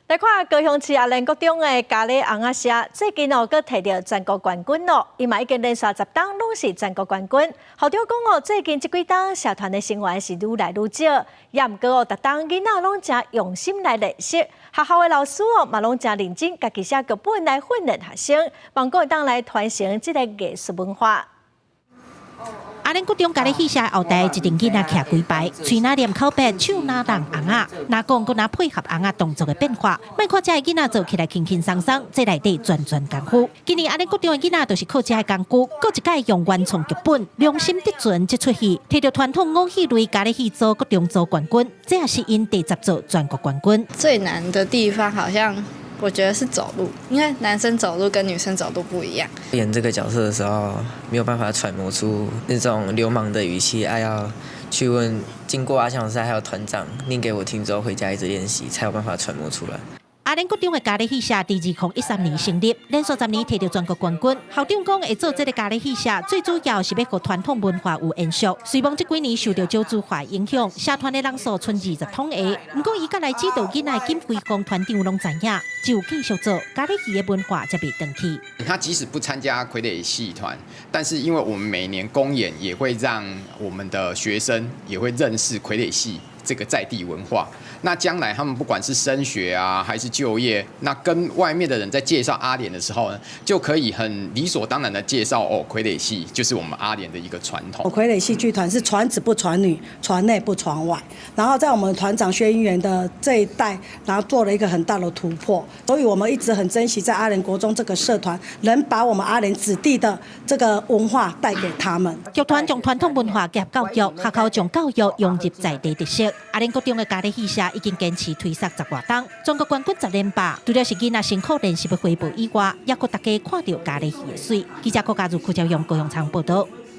來看高雄市阿蓮國中的嘉里尪仔社，最近哦，閣提著全國冠軍咯，伊嘛已經連續10冬攏是全國冠軍。校長講哦，最近這幾冬社團的成員是愈來愈少，也毋過哦，逐冬囡仔攏誠用心來練習，學校的老師哦嘛攏誠認真，家己寫劇本來訓練學生，望講會當來傳承這個藝術文化。阿蓮國中嘉里戲社後台一陣囡仔徛幾排，喙若念口白，手若動尪仔，若講閣若配合尪仔動作的變化，莫看這个囡仔做起來輕輕鬆鬆，這內底全全功夫。今年阿蓮國中的囡仔就是靠這个工具，閣一擺用原創劇本，良心得存這齣戲，提著傳統偶戲類嘉里戲組國中組冠軍，這也是𪜶第10座全國冠軍。最難的地方好像我覺得是走路，因為男生走路跟女生走路不一樣。演這個角色的時候，沒有辦法揣摩出那種流氓的語氣，還要去問經過阿強老師還有團長念給我聽之後，回家一直練習，才有辦法揣摩出來。阿蓮國中的嘉里戲社佇2013年成立，連續十年提著全國冠軍。校長講會做這个嘉里戲社，最主要是欲予傳統文化有延續。雖罔這幾年受著少子化影響，社團的人數賰20通個。毋過伊佮來指導囡仔的金輝光團長攏知影，只有繼續做嘉里戲的文化才袂斷去。他即使不參加傀儡戲團，但是因為我們每年公演也會讓我們的學生也會認識傀儡戲這個在地文化。那將來他們不管是升學啊，還是就業，那跟外面的人在介紹阿蓮的時候呢，就可以很理所當然的介紹哦，傀儡戲就是我們阿蓮的一個傳統。傀儡戲劇團是傳子不傳女，傳內不傳外。然後在我們團長薛英元的這一代，然後做了一個很大的突破，所以我們一直很珍惜在阿蓮國中這個社團，能把我們阿蓮子弟的這個文化帶給他們。劇團將傳統文化結合教育，學校將教育融入在地特色。阿蓮國中的嘉里戲社已經堅持推捒10外冬，全國冠軍10連霸。除了是囡仔辛苦練習的回報以外，也予大家看著嘉里戲的媠。記者郭家如、柯昭勇高雄場報道。